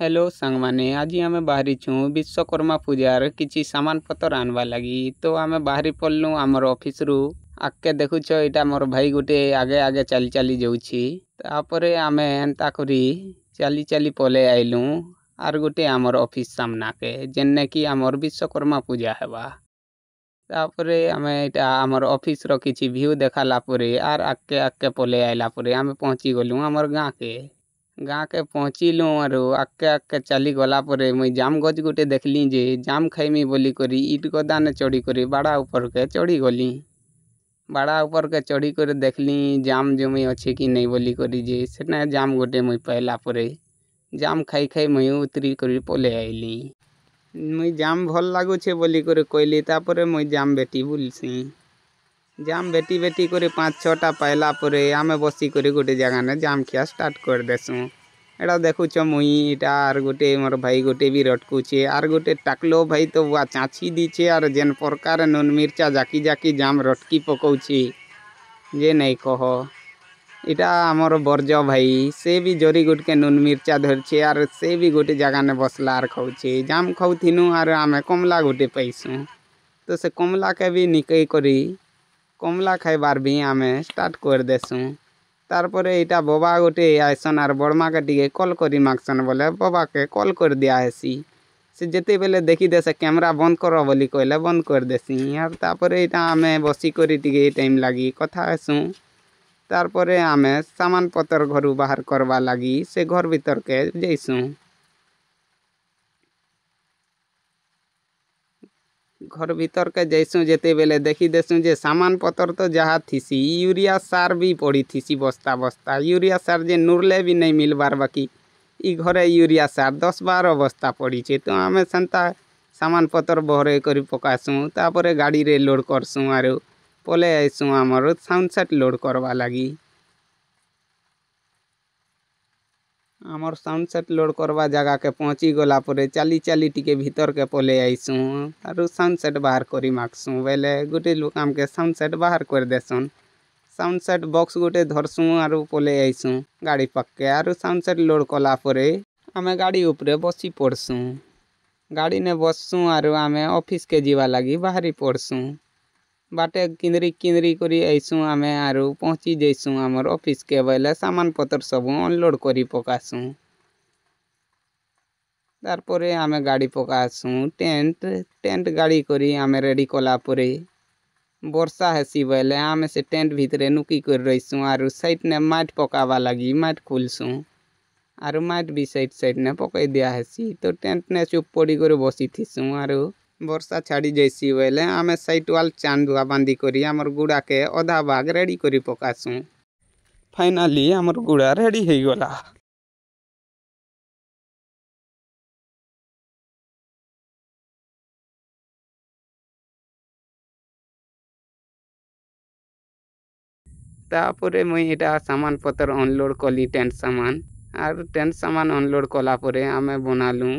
Hello ସାଙ୍ଗମାନେ, ଆଜି ଆମେ ବାହାରିଛୁଁ ବିଶ୍ୱକର୍ମା ପୂଜାର କିଛି ସାମାନ ପତର ଆନବା ଲାଗି। ତ ଆମେ ବାହାରି ପଡଲୁ ଆମର ଅଫିସରୁ। ଆଗକେ ଦେଖୁଛ, ଏଇଟା ମୋର ଭାଇ ଗୋଟେ ଆଗେ ଆଗେ ଚାଲି ଚାଲି ଯାଉଛି। ତାପରେ ଆମେ ଏନ୍ତା କରି ଚାଲି ଚାଲି ପଲେଇ ଆଇଲୁ ଆର୍ ଗୋଟେ ଆମର ଅଫିସ ସାମ୍ନାକେ, ଯେନେ କି ଆମର ବିଶ୍ୱକର୍ମା ପୂଜା ହେବା। ତାପରେ ଆମେ ଏଇଟା ଆମର ଅଫିସର କିଛି ଭିଉ ଦେଖାଲା ପରେ ଆର୍ ଆଗକେ ଆଗକେ ପଲେଇ ଆଇଲା ପରେ ଆମେ ପହଞ୍ଚି ଗଲୁ ଆମର ଗାଁକେ। ଗାଁକେ ପହଞ୍ଚିଲୁ ଆରୁ ଆଗକେ ଆଗକେ ଚାଲି ଗଲା ପରେ ମୁଇଁ ଜାମ୍ ଗଛ ଗୋଟେ ଦେଖିଲି ଯେ ଜାମ୍ ଖାଇମି ବୋଲି କରି ଇଟ୍ ଗଦାନେ ଚଢ଼ି କରି ବାଡ଼ା ଉପରକେ ଚଢ଼ି ଗଲି। ବାଡ଼ା ଉପରକେ ଚଢ଼ି କରି ଦେଖିଲି ଜାମ୍ ଜମି ଅଛି କି ନେଇ ବୋଲି କରି ଯେ ସେନେ ଜାମ୍ ଗୋଟେ ମୁଇଁ ପାଇଲା ପରେ ଜାମ୍ ଖାଇ ଖାଇ ମୁଇଁ ଉତରି କରି ପଲେଇ ଆଇଲି। ମୁଇଁ ଜାମ୍ ଭଲ୍ ଲାଗୁଛେ ବୋଲି କରି କହିଲି। ତାପରେ ମୁଇଁ ଜାମ୍ ବେଟି ବୁଲସି। ଜାମ୍ ବେଟି ବେଟି କରି 5-6ଟା ପାଇଲା ପରେ ଆମେ ବସି କରି ଗୋଟେ ଜାଗାନେ ଜାମ୍ ଖିଆ ଷ୍ଟାର୍ଟ କରିଦେସୁଁ। ଏଇଟା ଦେଖୁଛ, ମୁଇଁ ଏଇଟା ଆର୍ ଗୋଟେ ମୋର ଭାଇ ଗୋଟେ ବି ରଟକୁଛେ। ଆର୍ ଗୋଟେ ଟାକଲୋ ଭାଇ ତ ବୁଆ ଚାଁଛି ଦେଇଛେ ଆର୍ ଯେନ୍ ପ୍ରକାର ନୁନ୍ ମିର୍ଚା ଜାକି ଜାକି ଜାମ୍ ରଟକି ପକଉଛି ଯେ ନାଇଁ କହ। ଏଇଟା ଆମର ବର୍ଜ ଭାଇ, ସେ ବି ଜରି ଗୁଟକେ ନୁନ୍ ମିର୍ଚା ଧରିଛେ ଆର୍ ସେ ବି ଗୋଟେ ଜାଗାନେ ବସଲା ଆର୍ ଖାଉଛେ। ଜାମ୍ ଖାଉଥିନୁ ଆର୍ ଆମେ କମଲା ଗୋଟେ ପାଇସୁଁ, ତ ସେ କମଲାକେ ବି ନିକେଇ କରି କମଲା ଖାଇବାର୍ ବି ଆମେ ଷ୍ଟାର୍ଟ କରିଦେସୁଁ। ତାରପରେ ଏଇଟା ବବା ଗୋଟେ ଆଇସନ୍ ଆର୍ ବଡ଼ମାକେ ଟିକେ କଲ୍ କରି ମାଗସନ୍ ବୋଲେ ବବାକେ କଲ୍ କରି ଦିଆ ହେସି। ସେ ଯେତେବେଲେ ଦେଖିଦେସେ, କ୍ୟାମେରା ବନ୍ଦ କର ବୋଲି କହିଲେ ବନ୍ଦ କରିଦେସି। ଆର୍ ତାପରେ ଏଇଟା ଆମେ ବସିକରି ଟିକେ ଟାଇମ୍ ଲାଗି କଥା ହେସୁଁ। ତାରପରେ ଆମେ ସାମାନ ପତର ଘରୁ ବାହାର କରବା ଲାଗି ସେ ଘର ଭିତରକେ ଯାଇସୁଁ। ଘର ଭିତରକେ ଯାଇସୁଁ ଯେତେବେଲେ ଦେଖିଦେସୁଁ ଯେ ସାମାନ ପତର ତ ଯାହା ଥିସି, ୟୁରିଆ ସାର ବି ପଡ଼ିଥିସି ବସ୍ତା ବସ୍ତା। ୟୁରିଆ ସାର ଯେ ନୁରଲେ ବି ନାଇଁ ମିଲବାର୍, ବାକି ଇ ଘରେ ୟୁରିଆ ସାର 10-12 ବସ୍ତା ପଡ଼ିଛେ। ତ ଆମେ ସେନ୍ତା ସାମାନ ପତର ବହରେଇ କରି ପକାସୁଁ। ତାପରେ ଗାଡ଼ିରେ ଲୋଡ଼ କରସୁଁ ଆରୁ ପଲେଇ ଆଇସୁଁ ଆମର ସାଉଣ୍ଡ ସେଟ୍ ଲୋଡ଼ କରବା ଲାଗି। ଆମର ସାଉଣ୍ଡ ସେଟ୍ ଲୋଡ଼ କରବା ଜାଗାକେ ପହଞ୍ଚି ଗଲା ପରେ ଚାଲି ଚାଲି ଟିକେ ଭିତରକେ ପଲେଇ ଆଇସୁଁ ଆରୁ ସାଉଣ୍ଡ ସେଟ୍ ବାହାର କରି ମାଗସୁଁ ବେଲେ ଗୋଟେ ଲୋକ ଆମକେ ସାଉଣ୍ଡ ସେଟ୍ ବାହାର କରିଦେସନ୍। ସାଉଣ୍ଡ ସେଟ୍ ବକ୍ସ ଗୋଟେ ଧରସୁଁ ଆରୁ ପଲେଇ ଆଇସୁଁ ଗାଡ଼ି ପାଖକେ। ଆରୁ ସାଉଣ୍ଡ ସେଟ୍ ଲୋଡ଼ କଲା ପରେ ଆମେ ଗାଡ଼ି ଉପରେ ବସି ପଡ଼ସୁଁ। ଗାଡ଼ି ନେ ବସସୁଁ ଆରୁ ଆମେ ଅଫିସକେ ଯିବା ଲାଗି ବାହାରି ପଡ଼ସୁଁ। ବାଟେ କିନ୍ଦରି କିନ୍ଦରି କରି ଆଇସୁଁ ଆମେ ଆରୁ ପହଞ୍ଚି ଯାଇସୁଁ ଆମର ଅଫିସକେ ବେଲେ ସାମାନ ପତର ସବୁ ଅନଲୋଡ଼ କରି ପକାସୁଁ। ତାରପରେ ଆମେ ଗାଡ଼ି ପକାସୁଁ ଟେଣ୍ଟ। ଟେଣ୍ଟ ଗାଡ଼ି କରି ଆମେ ରେଡ଼ି କଲା ପରେ ବର୍ଷା ହେସି ବେଲେ ଆମେ ସେ ଟେଣ୍ଟ ଭିତରେ ନୁକି କରି ରହିସୁଁ। ଆରୁ ସାଇଡ୍ ନେ ମାଟ୍ ପକାବା ଲାଗି ମାଟ୍ ଖୋଲସୁଁ ଆରୁ ମାଟ୍ ବି ସାଇଡ୍ ସାଇଡ୍ ନେ ପକେଇ ଦିଆ ହେସି। ତ ଟେଣ୍ଟ ନେ ଚୁପ୍ ପଡ଼ି କରି ବସିଥିସୁଁ। ଆରୁ ବର୍ଷା ଛାଡ଼ି ଯାଇସି ବେଲେ ଆମେ ସାଇଡ୍ ୱାଲ୍ ଚାନ୍ଦୁଆ ବାନ୍ଧି କରି ଆମର ଗୁଡ଼ାକେ ଅଧା ଭାଗ ରେଡ଼ି କରି ପକାସୁଁ। ଫାଇନାଲି ଆମର ଗୁଡ଼ା ରେଡ଼ି ହେଇଗଲା। ତାପରେ ମୁଇଁ ଏଇଟା ସାମାନ ପତର ଅନଲୋଡ଼ କଲି, ଟେଣ୍ଟ ସାମାନ। ଆର୍ ଟେଣ୍ଟ ସାମାନ ଅନଲୋଡ଼ କଲା ପରେ ଆମେ ବନାଲୁ